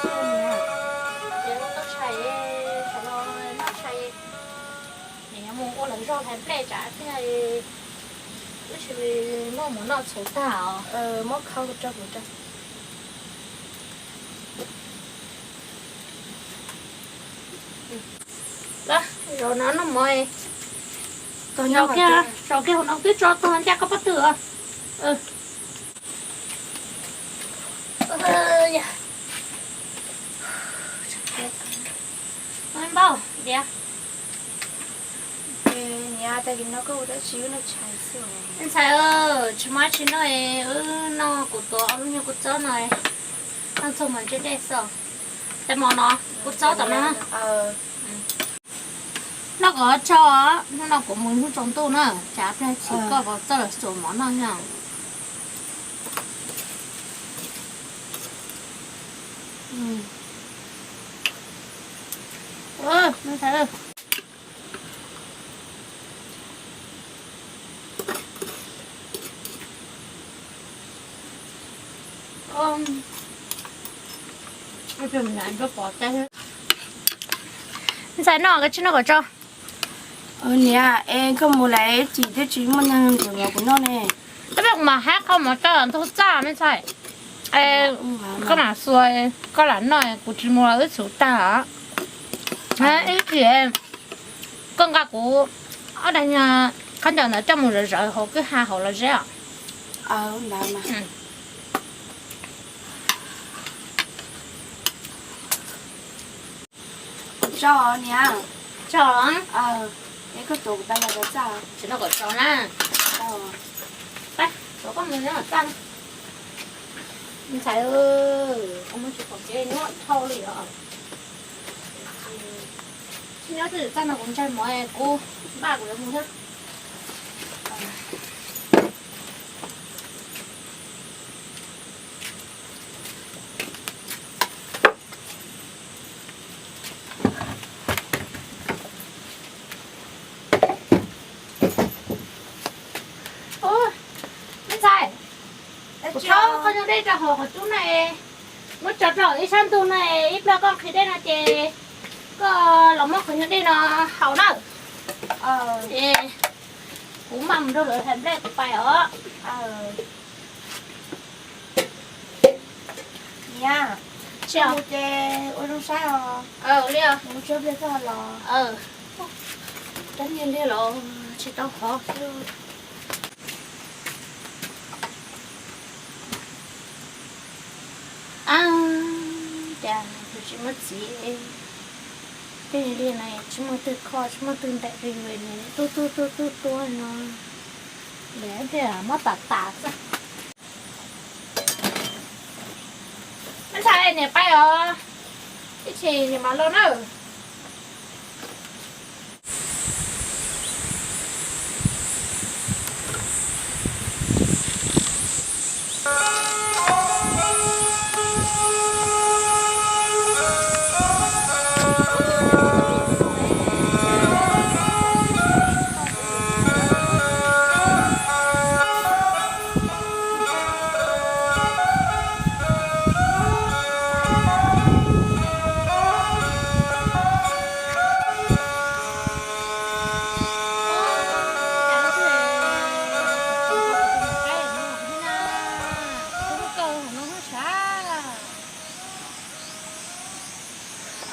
Ces tau tshais, sawv los noj tshais, mus ua lawv zog hlais nplej tsam thiaj wb tsis muaj mus noj txhuv tag os. Muab khau rau kuv rau. Zaum no noj mov, zaum kiag hauv no twb tso tag ncaj koj pob tw os. Npauj diav. Ntxhais, tsis muaj tsis noj, wb noj kuv tuav ob lub nyuag kua txob no, noj txog mas ntse dej xwb. Tej mov no, kua txob tom no. Noj kom tso, hnub no kuv mus hnub tsaus ntuj na, tsam pliag tsis koj puas txawj los xuas mov noj thiab. Ntxhais, noj koj tsis noj kom tso. Niam, es koj mus lawm ib chim twb tsis muaj neeg nrhiav mov kuv noj ne. Tab sis kuv mam hab qhov mov coj ntug txaj me ntxhais. Koj mam xuas, koj lam noj, kuv tsis mus los wb txhuv tag os. Ib chim koj nqa kuv ob daim khaub ncaws ntawd coj mus zawv zawv hauv kwj ha hauv los zeb os. Tso niam. Tso. Es koj tuav kuv tais los txaj. Tsis noj kom tso na. Pab, tuav koj mus nyob txaj. Ntxhais, koj muab tsis pom kev nyuaj dhau li os. Tsis nyob twj ywm txaj no kuv ntshai mov kuv npaj kuv yuav mus thiab. Me ntxhais, kuv thauj qhov nyuag dej rau hauv qhov cub na, muab tso rau ib sab ntug na, ib pliag koj nqhis dej no ces koj los muab qhov nyuag dej no haus na. Kuv mam mus nrog lawv hlais nplej kuv pais os. Niam, tsis mus ces ua zoo saib os. Li os, mus tsuag pliag txog los. Cab niag liag los tsis tau qhov xwb. Ab, cas tus tsis muaj txiv, tej niag liag no tsis muaj twg kho tsis muaj twg ntaim li, tuaj tuaj tuaj tuaj tuaj no, lawv thiaj muab tas tas xwb. Me ntxhais, niam pais os, ib chim niam mam los na.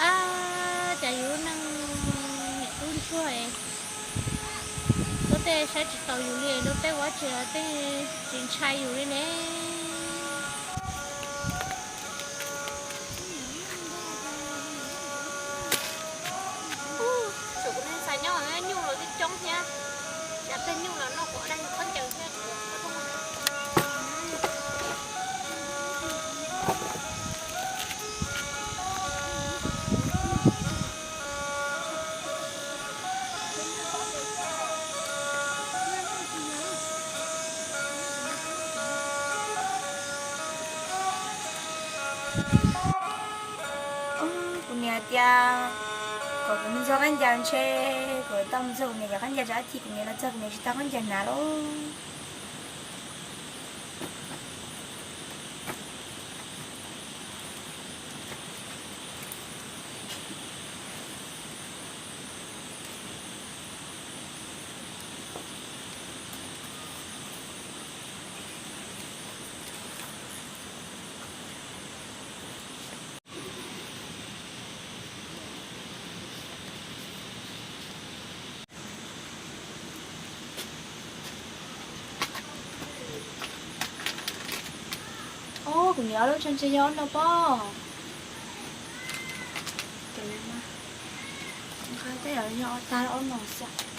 Ab, cas yus lub neej niam tub ntsuag, luag tej saib tsis taus yus li, luag tej ua tsis, tej tsis ntshai yus li ne. Tsum kuv neej txhais nyob nyuj los twb coob thiab, cas peb nyuj los noj kuv dab khaub ncaws thiab. Kuv niam tias kom kuv mus ntxuag khaub ncaws ntshe, kom tau mus ntxuag kuv niam cov khaub ncaws, tsam ib chim kuv niam los txog kuv niam tsis tau khaub ncaws hnav lauj. Kuv niam ob lub tshaj ntshe yog ob no pob. Nqa tej yog ob no xwb.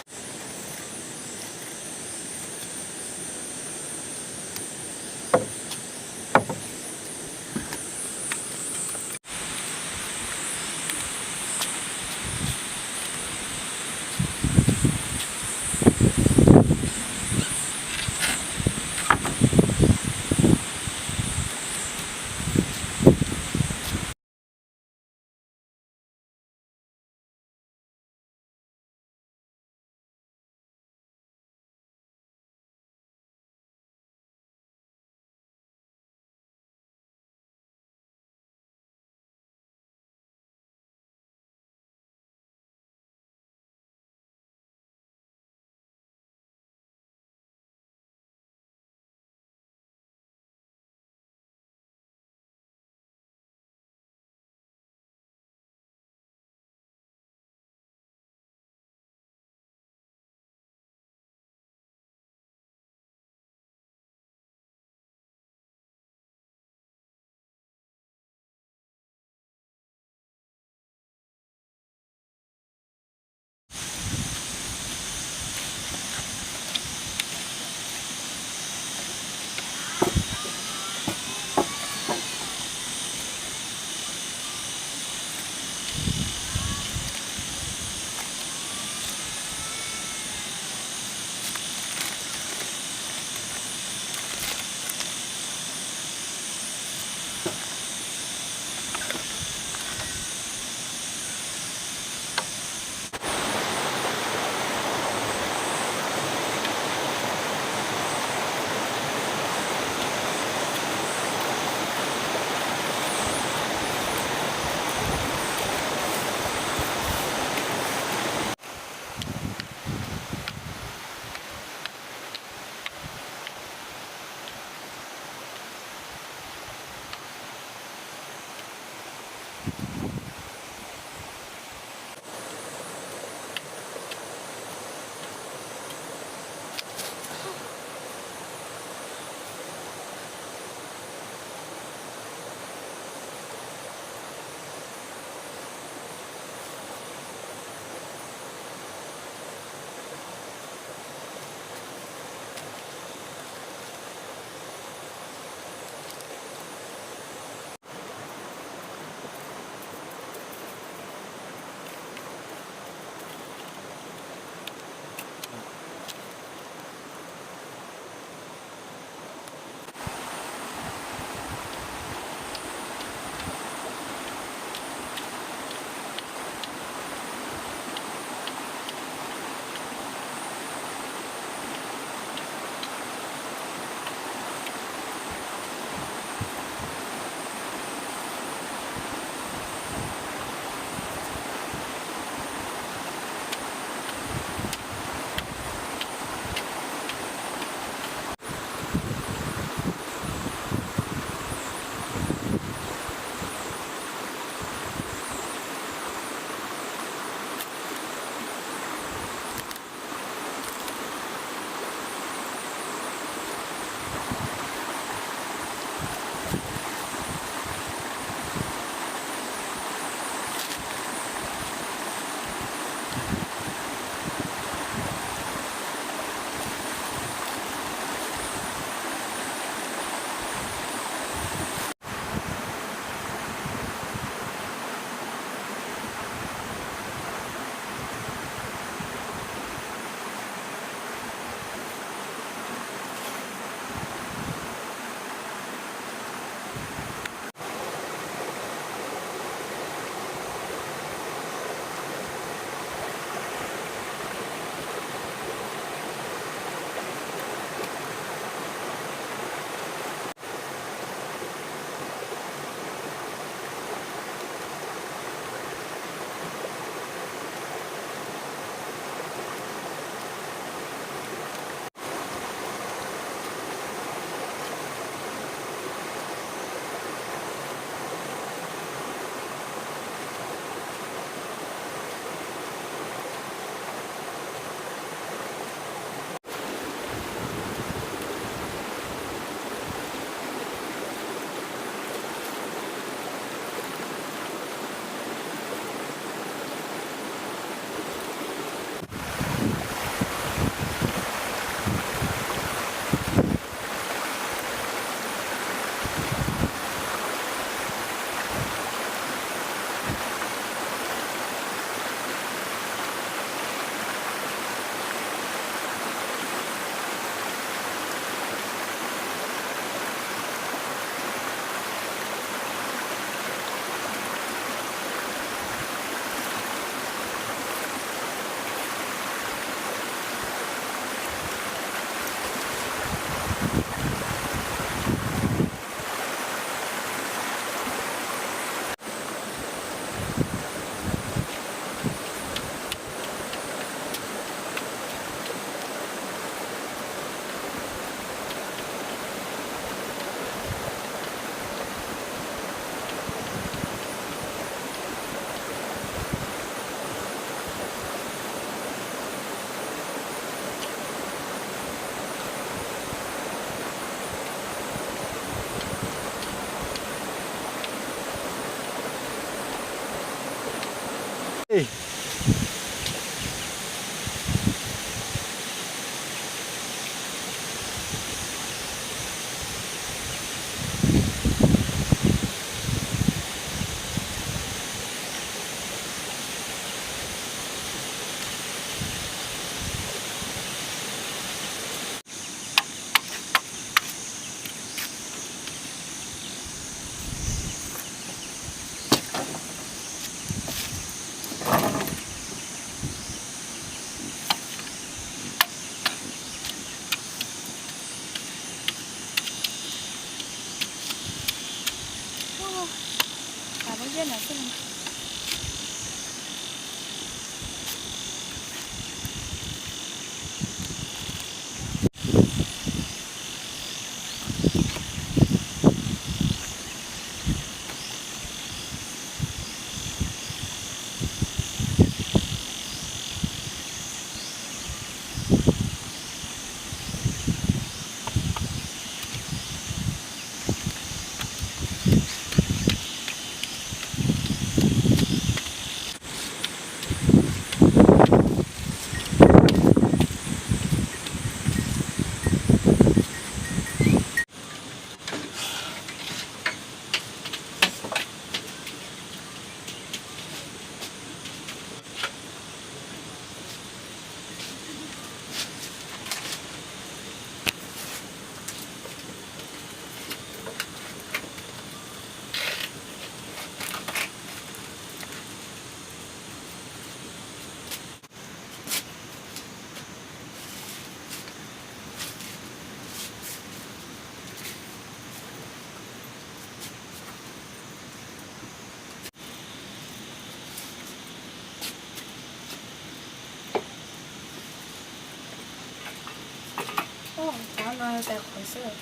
Ua, cov no tais qhov xwb.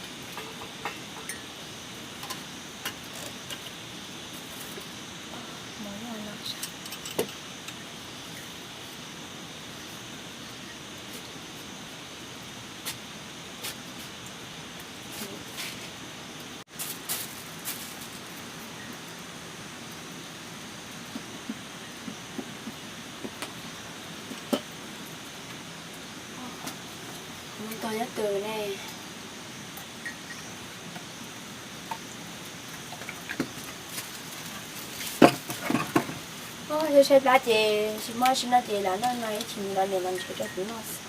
Mus tog nyob twg ne? Ua, saib plab ces tsis muaj sim no ces lam noj no ib chim los niam los ntshe rau kuv noj xwb.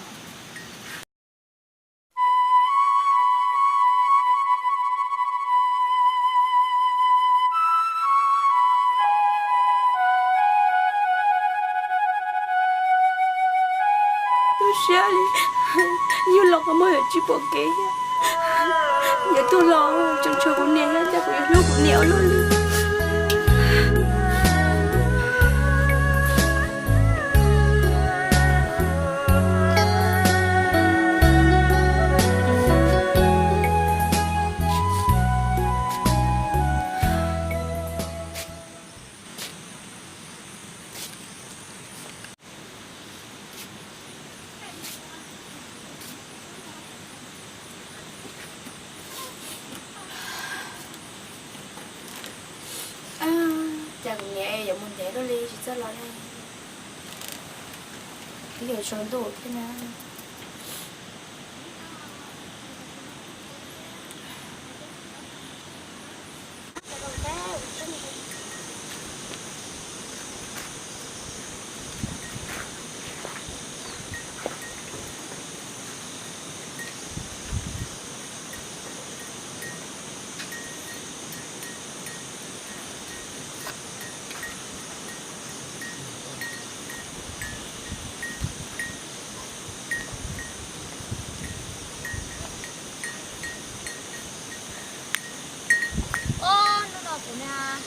Lub siab li, yug los qhov muag yuav tsis pom kev, yuav tuag los tseem tshuav kuv niam thiab cas kuv yuav hlub kuv niam ua luaj li. Cas kuv niam yuav mus ntev luaj li tsis txawj los li. Twb yuav tsaus ntuj thiab na. Ob, hnub no kuv niag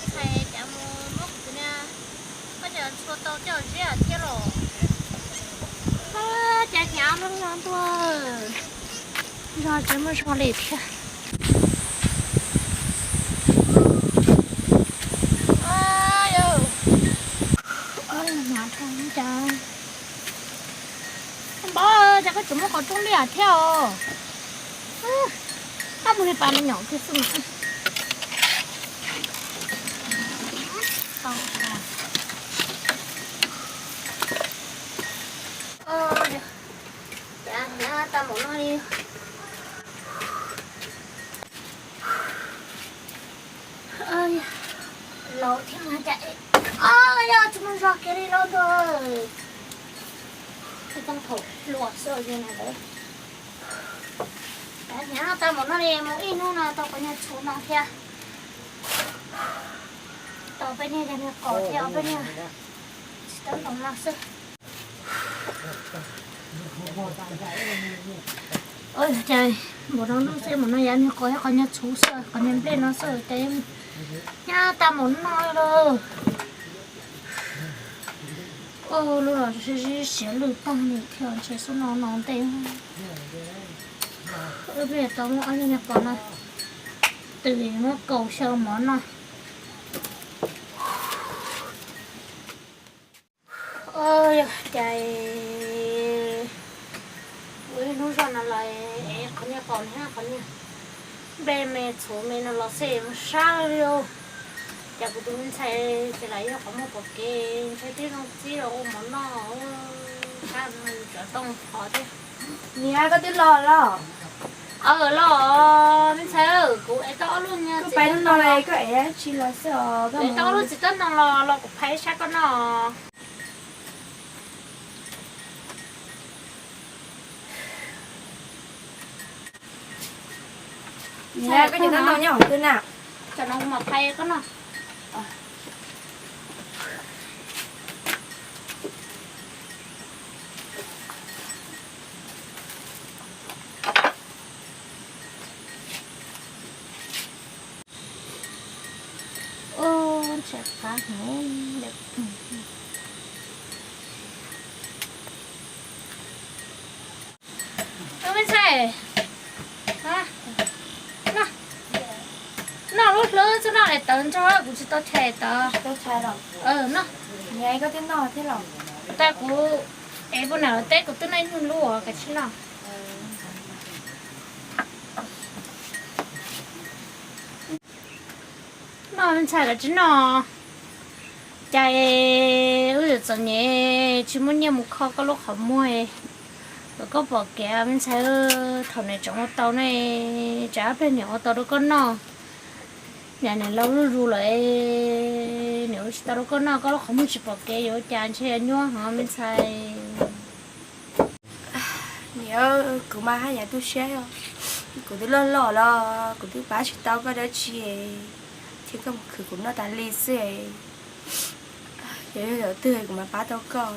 ntxhais cav mus muab kuv tus niag, koj cas txhua tau coj zeb thiab los. Cas hnyav no los ntua, zog tsis muaj zog li thiab. Hnyav dhau cas. Npawg, cas koj tseem muab qhov rooj liaj thiab os? Koj mus li pas me nyuam kiag xwb mas. Laus thiab mas cas, o, yog tsis muaj zog kiag li lauj ntuj. Tib toob thaum hluas xwb os, yog na lawm. Hnyav tau npaum no li, mus ib hnub no tau qhov nyuag txhuv no thiab. Tau peb niag yag niag qos thiab ob peb niag tsis tau ntoo no xwb. Ua cas npaum no lub xwb, npaum no yog niag qos thiab qhov nyuag txhuv xwb, qhov nyuag nplej no xwb cas hnyav tau npaum no li. Ua lub los siav lwj tag li thiab, ntshe xub no no ntej. Wb pheej tau muab ob niag qos no tws muab kaus xyaw mov noj. Yog cas ua ib hnub zoj no los es qhov niag qos thiab qhov niag nplej me txhuv me no los xwb mus sab li. Cas kuv tus me ntxhais ces lam yog qhov muag pom kev ntshe twb zoo txib los ua mov noj, sab cov tooj qhov thiab. Niam, koj twb los los? Aw, los me ntxhais, kuv ev tau ob lub, koj pais hnub no los koj ev tsis los xwb os, koj ev tau ob lub txiv tab ntoo los, los kuv phais sab koj noj. Niam, koj cov tab ntoo nyob hauv twg na? Cov no kuv mam phais koj noj. Ub, ntshe qab heev. Ub, me ntxhais, noj lub hlwb txhob noj daim tawv nrog, kuv tsis tau chais daim tawv. Noj. Niam, koj twb noj thiab los? Tag kuv ev puas nam los teb kuv twb noj ib nyuag lub os, kav tsij noj. Noj me ntxhais, kav tsij noj. Cas wb yuav txom nyem tsis muaj nyiaj mus kho koj lub qhov muag kom koj pom kev me ntxhais. Thaum niam tseem ua tau ne, tsam ib pliag niam ua tau rau koj noj. Yam niam laus zuj zus lawm, niam ua tsis tau rau koj noj, koj lub qhov muag tsis pom kev yuav ua cas, ntshe yuav nyuaj hov me ntxhais. Niam, kuv mas haj yam tu siab, kuv twb loj loj los kuv twb pab tsis tau koj dab tsi, thiab koj mus khwv kuv noj tas li xwb. Yog yog twg kuv mam pab tau koj.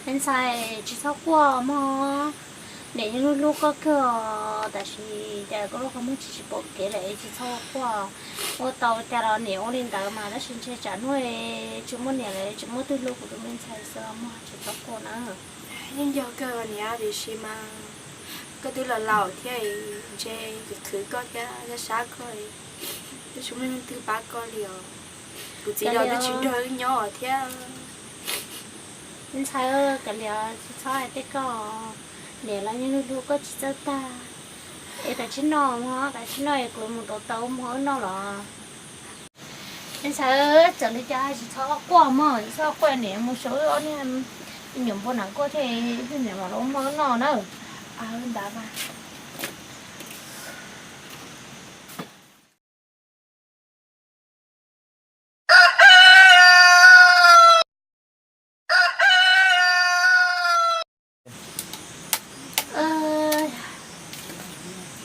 Me ntxhais, tsis txhob quaj mog, niam yeej hlub hlub koj kawg os, tab sis cas koj lub qhov muag tsis tsis pom kev lawm, tsis txhob quaj. Ua tau cas los niam ua li ntawd mas, tab sis ntshe tsam hnub tsis muaj niam lawm tsis muaj twg hlub kuv tus me ntxhais xwb los mog, tsis txhob quaj na. Yeej yog kawg niam, tiam sis mas koj twb los laus thiab, ntshe khwv khwv koj thiab sab sab koj, twb tsis muaj leej twg pab koj li os. Kuv txiv los twb tsis nrog wb nyob thiab. Me ntxhais, kav liam tsis txhob hais tej koj, niam los yeej hlub hlub koj tsis txawj tag. Es kav tsij noj mog, kav tsij noj es kuv mus rau tau mog wb noj los. Me ntxhais, txawm li cas tsis txhob quaj mog, tsis txhob quaj, niam mus saib wb ob niag me nyuam npua nas kuaj thiab, niam mam los mog wb noj na. Ntawd mas.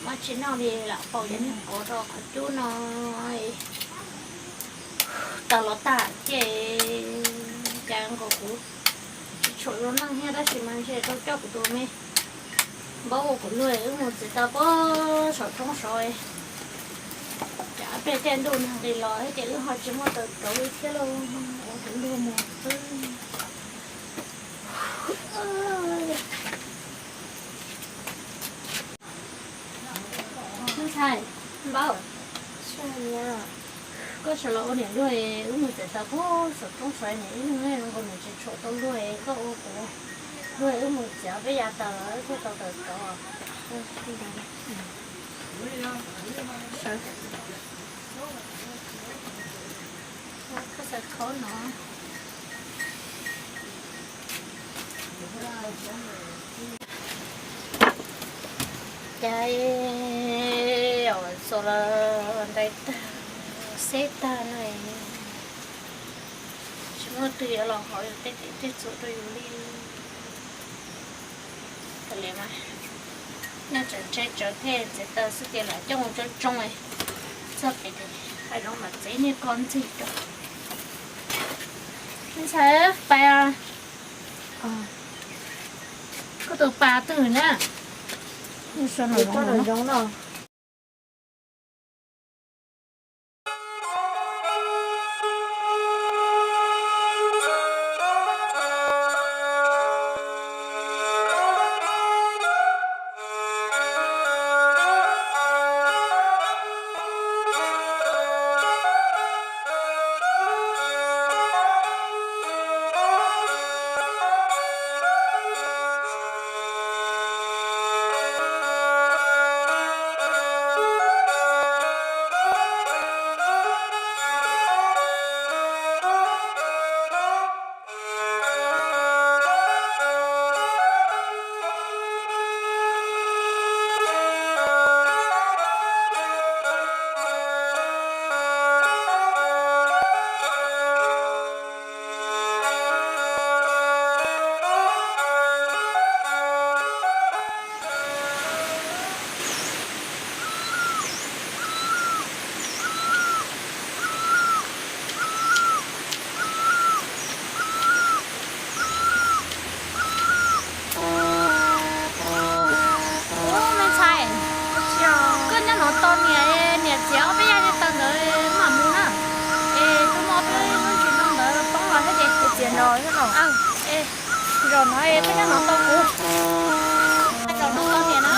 Muab tsis noj li lam faus cov niag qos rau qhov cub no. Tawm los tag ces cas nkaus kuv tsis tshua zoo neej thiab, tab sis mas ntshe tau coj kuv tus me npawb ua kuv luag wb mus txiav taws pem saum roob saud. Cas pliag tiaj ntuj nag nqis los thiab ces wb ho tsis muaj taws rauv li thiab lauj, ua kuv luag mus xwb. Me ntxhais, npawb, koj sawv los ua niam luag, wb mus txiav taws pem saum roob saud, niam ib leeg zoo nkaus niam tsis tshua tau luag, koj ua kuv luag wb mus txiav peb yav taws wb thiaj tau taws rauv. Cas Txuas los ntais tag, xeb tag no, tsis muaj leej twg yuav los hauv yus tej tsev tej txuas rau yus li. Kav liam mas, nej tseem ntshe tsawv thiab txiav taws xwb ces lam coj mus tsoo tsoo, txog pem ces hav zoov mam txiav niag ko ntxig rau. Me ntxhais, pais, koj tus pas twg na? Zoo no. Ub, me ntxhais, koj nyob no tau niam, niam txiav ob peb yaj niag taws ntawd mam mus na. Es tus no peb lub tsis no ntawd poob los thiab ces. Txiav no, es zaum no es koj nyob no tau kuv. Zaum no tau niam na.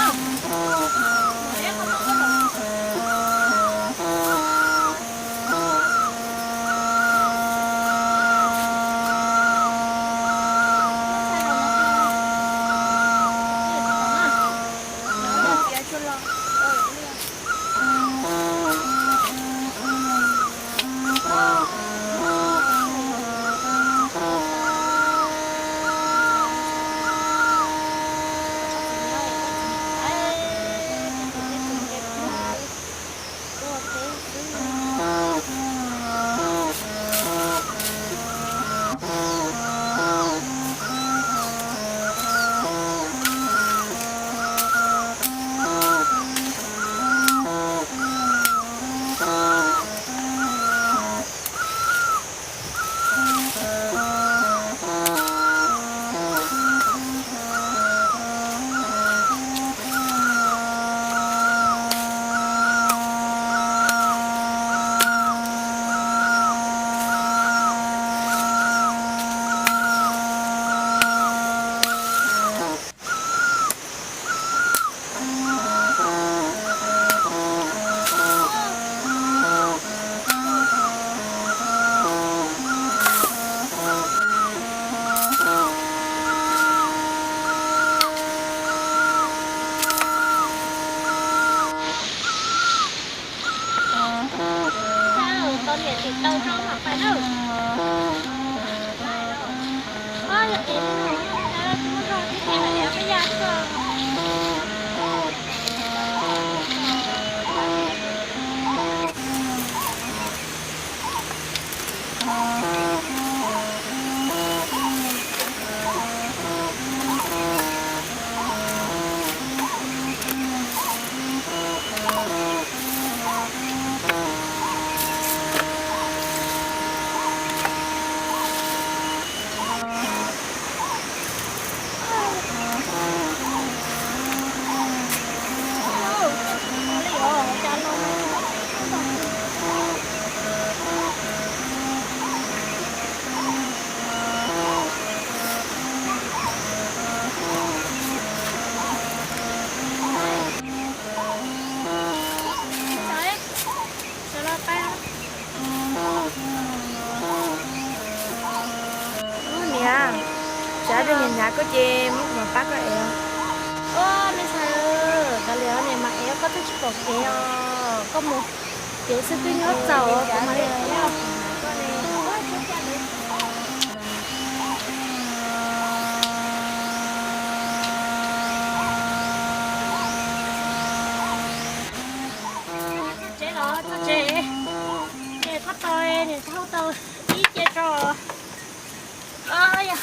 Niam, xav tias niam hnyav koj ces muab kuv pab koj ev. Ua, me ntxhais, kav liam, niam mam ev, koj twb tsis pom kev os, koj mus kev xwb twb nyuaj txaus, kuv mam li ev. Txog tsev, ces koj tau niam tau tau ib ce tso. Yog,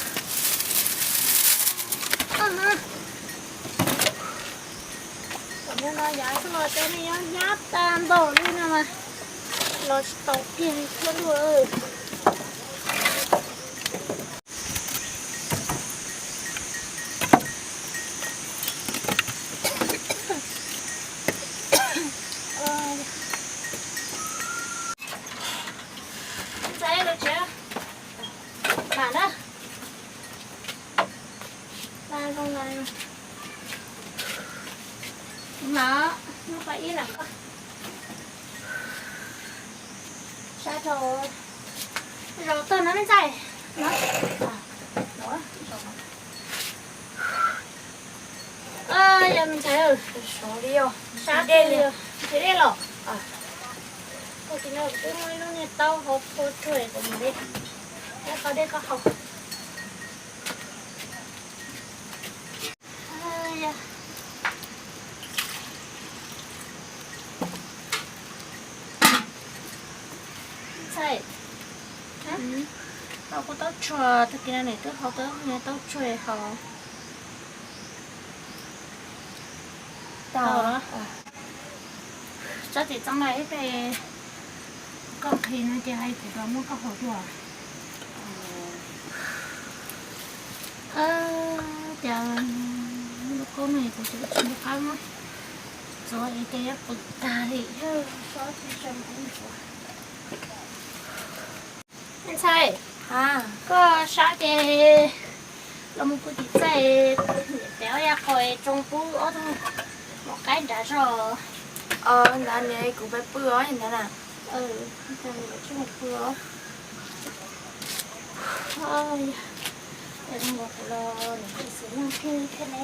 no yav xwb los cov neeg nyob nyab tag npaum li no mas los tsis tau kiag thiab luaj. Ntxhais, los tsev, mam na. Zoo na, mam, hnub qhov ib na, sab rau zos tag no me ntxhais. Yog me ntxhais, sab dej li, nrhiav dej los. Kuv tis no kuv twb muaj ib lub niag taub hau phua tsuag kuv mus li, qhov dej koj haus. Ntxhais, kuv taub tsuag, tag kis no niam twb haus tau niag taub tsuag haus. Tau. Tsob tim txoov na ib pliag koj qhis no ces hais kuv los muab koj haus dua. Cas lub koob no kuv tsis nco qab muab txuav es ces yuav pwm tag li. Me ntxhais, koj sab ces los mus kuv tiv txaij, niam tais ob yas qos tsoo pub ob tug maum qaib nrad zog. Ntawd niam kuv pab pw os ntawd na. Pw os. Kuv los xwb thiab ne.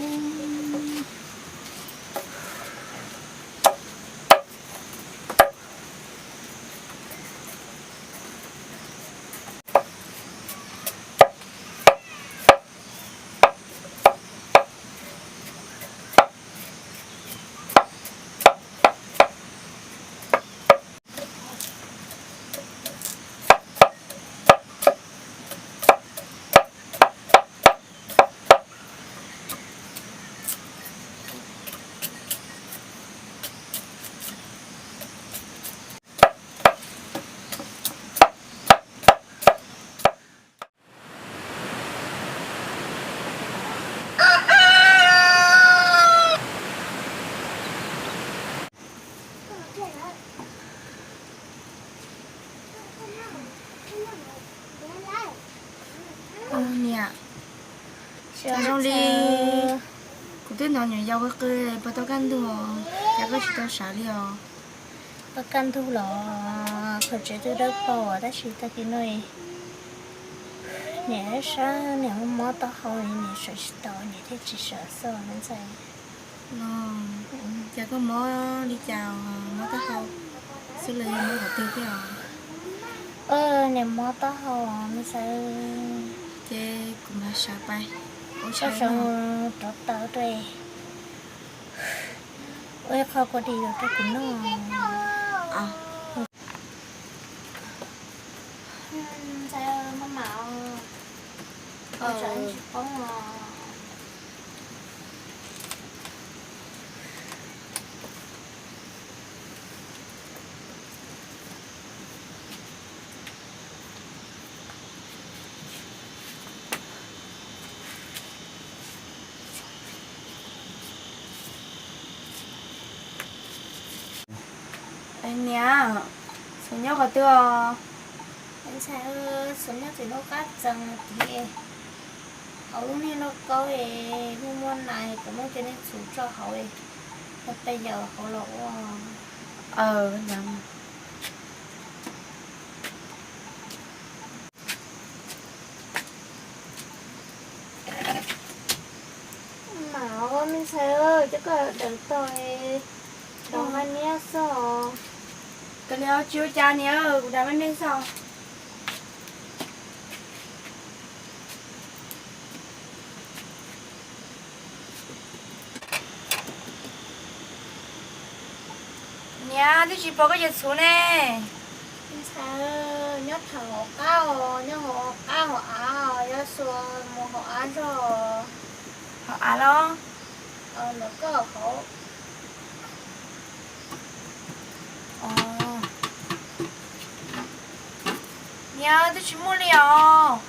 Niam, zoo li kuv twb hnov nyuam yaus qw qw puas tau kaj ntug, cas koj tsis tau sawv li os? Tau kaj ntug los, thaum tsev twb dawb paug tab sis tag kis no niam sab niam mob taub hau, niam sawv tsis tau, niam thiaj tsis sawv xwb ntxhais. Ces koj mob li cas, mob taub hau xwb los yog mob qhov twg thiab os? Niam mob taub hau me ntxhais. Ces kuv mam sawv pais, koj sawv mus rauv taws rau, ua ib qho kua dis rau kuv noj. Ntxhais, maj mam os, tsis poob os. Niam, Xus nyob qhov twg os? Ntxhais, Xus nyob tim lub qab txee tid, hauv lub niag lauj kaub es muaj muaj nais, kuv muab cov niag txhuv tso hauv, yog peb yawm hauv los ua. Mam os me ntxhais, cov koj daws tog, daws maj niab xwb os. Kav liam, tsis ua cas niam, kuv daws maj niab xwb. Niam, twb tsis pom koj cov txhuv ne. Ntxhais, nyob tham hauv qab os, nyob hauv qab hauv av, yuav xuas mus hauv av zog. Hauv av los? Lawv koj hauv. Niam, twb tsis muaj li os,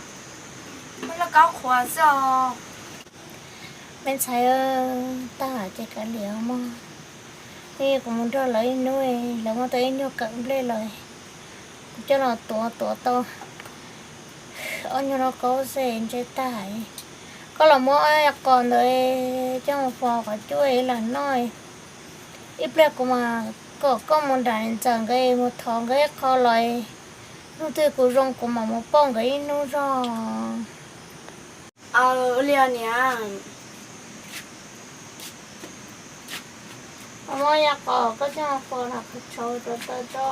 muaj lauj kaub qhuav xwb os. Me ntxhais, tag ces kav liam mog. Ib kuv mus nrog lawv ib hnub, lawv muab tau ib nyuag kawm nplej los, kuv coj los tuav tuav tau ob nyuag lauj kaub xwb ntshe tag. Koj los muab qos ntawd coj mus faus qhov cub ib los noj. Ib pliag kuv mam kom koj mus nram niam ntxawm nkawd mus thov nkawd ib qho los, hnub twg kuv zoo kuv mam mus pauj nkawd ib hnub zog. Aw, ua li os niam. Muab yav qos koj coj mus faus nram qhov tshauv rau tawg tso.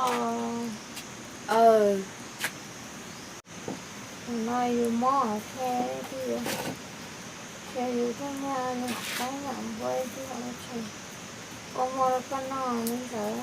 Aw. Tus no yus mob thiab, thiab yus thiaj muaj niag qaib yam npua twb los tshee ua hmo rau koj noj li ntawd.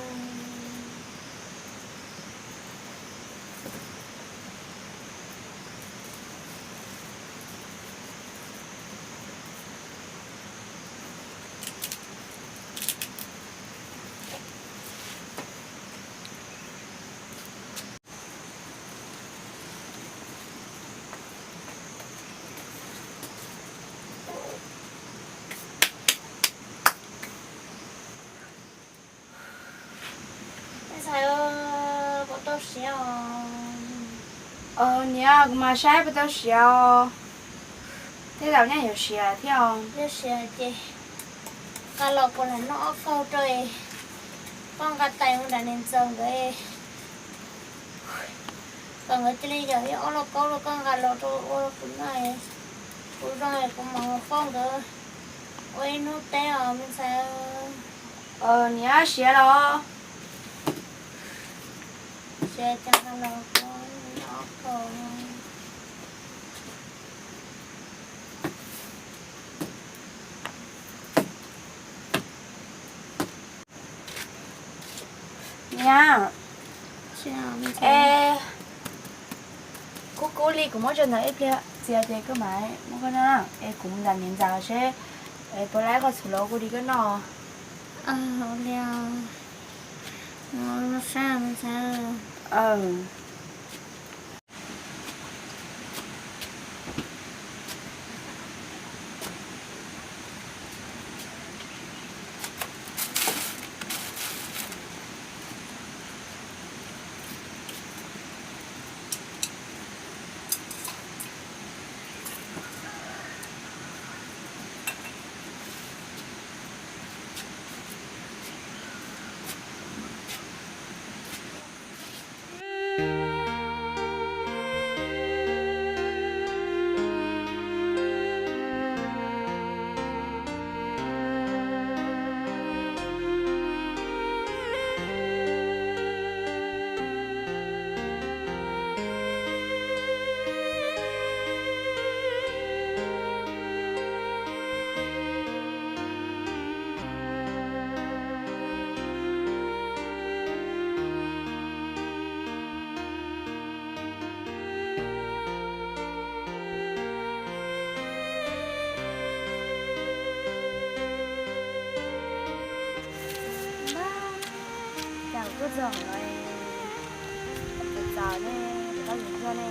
Ntxhais, puas tau siav os? Niam, kuv mam saib puas tau siav os. Tej zaum nyaj yuav siav thiab os. Yog siav ces nqa los kuv lam noj ob kaug rau, koj nqa tais mus nram niam ntxawm nkawd, kom nkawd cia li yawm ib ob lauj kaub los koj nqa los rau ua kuv noj. Kuv zoo kuv mam pauj nkawd ua ib hnub teb os me ntxhais. Niam, siav los? Siav ces nqa los kuv noj ob kaug. Niam, es kub kub li kuv muab tso ntawm ib pliag txias ces koj mam muab koj noj na. Es kuv mus nram niam ntxawm seb puas laib koj txhuv los kuv di koj noj. Cas kuv tuaj txog no, txaus ne, tau yus tuaj ne.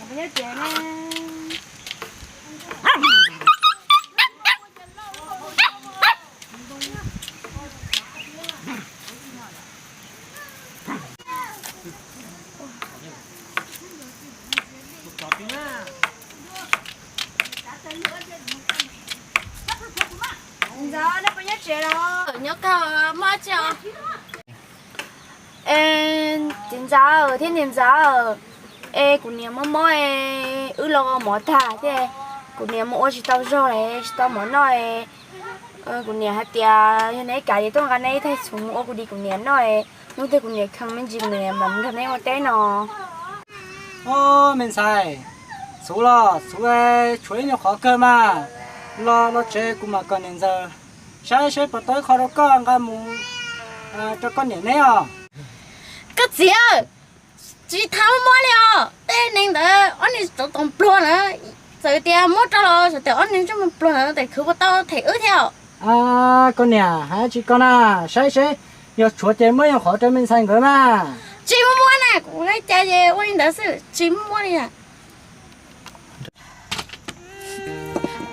Nyob tsev ne. Ntxawm, nej puas nyob tsev los? Nyob kawg, muaj dab tsi os? Es txiv ntxawm thiab niam ntxawm, es kuv niam mob mob es Wb los mov tag thiab, kuv niam mus ua tsis tau zog li, tsis tau mov noj. Kuv niam hais tias yog neb kam ces tuaj nqa neb ib teg txhuv mus ua kuv di kuv niam noj, hnub twg kuv niam kheev me ntsis kuv niam mam nrog neb ua teb no. Ob, me ntxhais, txhuv los txhuv, tshuav ib nyuag qhov kawg mas, los los tsev kuv mam kom niam ntxawm saib seb puas tau ib qho rau koj nqa mus rau koj niam neb os. Koj txiv, tsis tau muab li os, tej neeg ntawd ob neeg txom txom pluag na, txawm tias muab rau los txawm tias ob neeg txom pluag na, tes khwv puas tau them wb thiab. Koj niam hais tsis koj na, saib seb, yog tshuav ces muab nyuag qhov rau me ntxhais nkawd mas. Tsis muab muab na, kuv hais cas ces ua li ntawd xwb, tsis muab muab li na.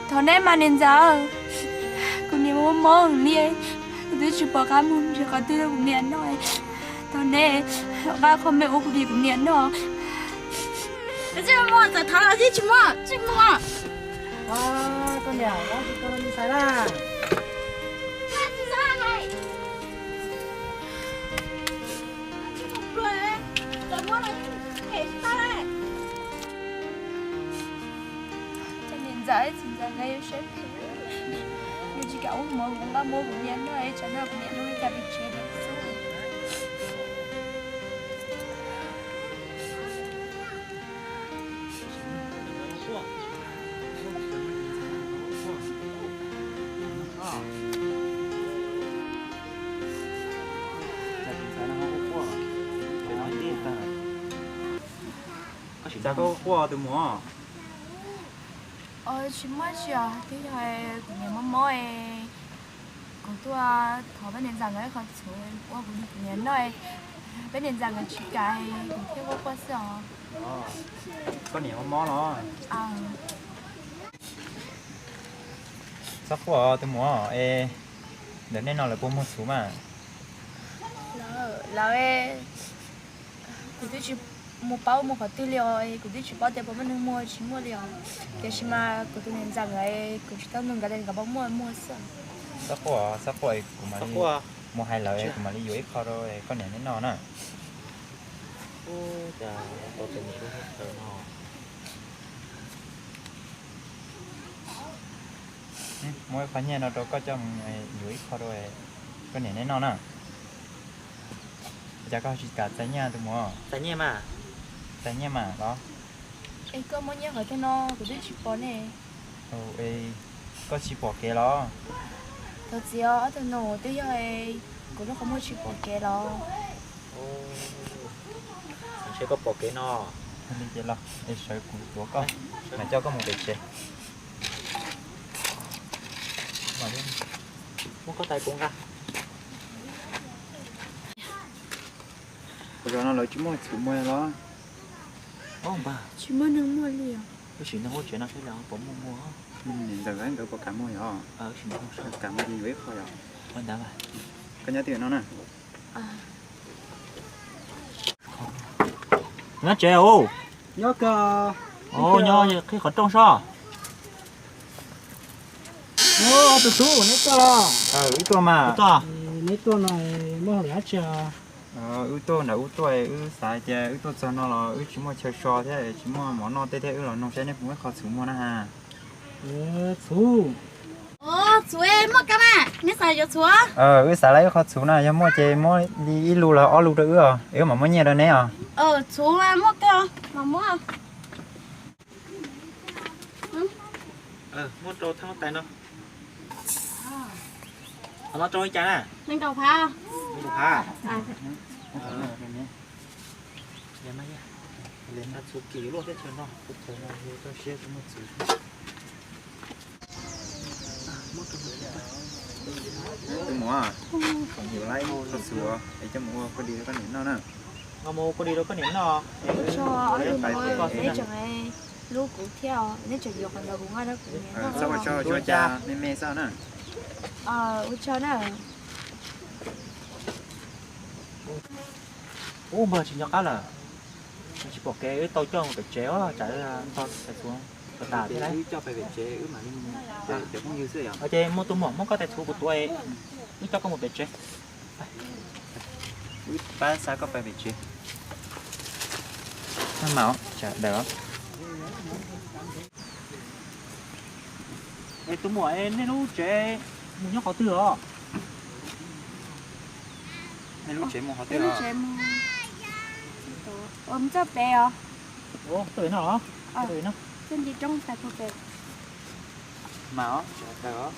Thov neb mas niam ntxawm, kuv niam mob mob li, kuv twb tsis pom qab mus nrhiav qhov twg rau kuv niam noj. Thov neb nqa qhov me ua kuv di kuv niam noj. Tsis muab, txawm thov los yeej tsis muab, tsis muab. Koj niam, koj tsis tau li ntxhais na. Niam ntxawm, txiv ntxawm nkawd yuav siab phem, nws tsis kam ua mov kuv nqa mus kuv niam noj, tsam no kuv niam lub li cas pes tsev li xwb. Koj tsis tau quaj tus muam. Tsis muaj tsi os, twb yog kuv niam mob mob, kuv tuaj thov peb niam ntxawm nkawd ib qho txhuv ua kuv li kuv niam noj, peb niam ntxawm nkawd tsis kam, kuv thiaj quaj quaj xwb os. Koj niam mob mob los? Txhob quaj tus muam, es ntawm nej no lawv puas muag txhuv mas? Lawv, kuv twb tsis mus paub muag qhov twg li os, kuv twb tsis paub tias puas muaj neeg muag tsis muaj li os. Tiam sis mas kuv tus niam ntxawm nkawd, kuv tsis tau nug nkawd li, nkawd puas muaj muag xwb. Txhob quaj, txhob quaj, kuv mam li mus hais lawv, kuv mam li yuav ib qho rau koj niam neb noj na. Muab ib qho nyiaj no rau koj coj mus yuav ib qho rau koj niam neb noj na. Cas koj tsis kam txais nyiaj tus muam? Txais nyiaj mas. Txais nyiaj mas los? Es koj muab nyiaj qhov twg no kuv twb tsis pom ne. Koj tsis pom kev los? Thov txim os, ob tug no twb yog kuv lub qhov muag tsis pom kev los. Ntshe koj pom kev no. Li ces los es sawv kuv tuav koj, mam coj koj mus pem tsev. Muab koj tais kuv nqa. Ua zog no lawv tsis muaj txhuv muag los? Tsis muaj neeg muag li os. Wb sim nug lub tsev no seb lawv puas muaj muag. Niam ntxawm nkawd puas kam muag yog? Kam muag ces yuav ib qho yog. Koj nyob twg no na? Nyob tsev os. Nyob kawg. Nyob qhib qhov rooj sob. Tus tub, neb tuaj los? Wb tuaj mas. Neb tuaj no muaj hauj lwm dab tsi? Wb tuaj nram ub tuaj, wb xav tias wb tuaj txog no los wb tsis muaj chaw so thiab tsis muaj mov noj tej thiab, wb los nug saib neb puas muaj ib qho txhuv muag na has. Txhuv. Txhuv muaj kawg mas, neb xav yuav txhuv? Wb xav lawv ib qho txhuv na, yog muaj ces muab li ib lub los ob lub rau wb os, wb mam muab nyiaj rau neb os. Txhuv muaj kawg, mam muab. Muab rau thaj tais no. Qhov no rau li cas na? Nees nkaum phav. Nees nkaum phav. Txhuv kim luaj teb chaws no, teb chaws no yog toj siab tsis muaj txhuv. Tus muam, kuv yuav lawv ib qho txhuv es coj mus ua kua dis rau koj niam noj na. Mus ua kua dis rau koj niam noj. Neb tseem hlub kuv thiab, neb tseem yuav qhov ntawd kuv nqa rau kuv niam noj. Txhob ua tsaug, ua cas me me xwb na. Ua tsaug na. Ub, npawg, tsis nco qab lawm. Tsis pom kev, wb tau coj mus pem tsev os, tsam ntog tais txhuv tas thiab. Wb coj pem tsev, wb mam li mus. Ces muaj tus muam muab koj tais txhuv kuv tuav, wb coj koj mus pem tsev. Wb pab xa koj pem tsev. Mas tsam daws os. Tus muam, nej lub tsev mus nyob qhov twg os? Nej lub tsev mus qhov twg? Lub tsev mus, mus txoj pem os. Txoj pem no os? Txoj nti roob tag puag pem. Mas os, tsev taw os.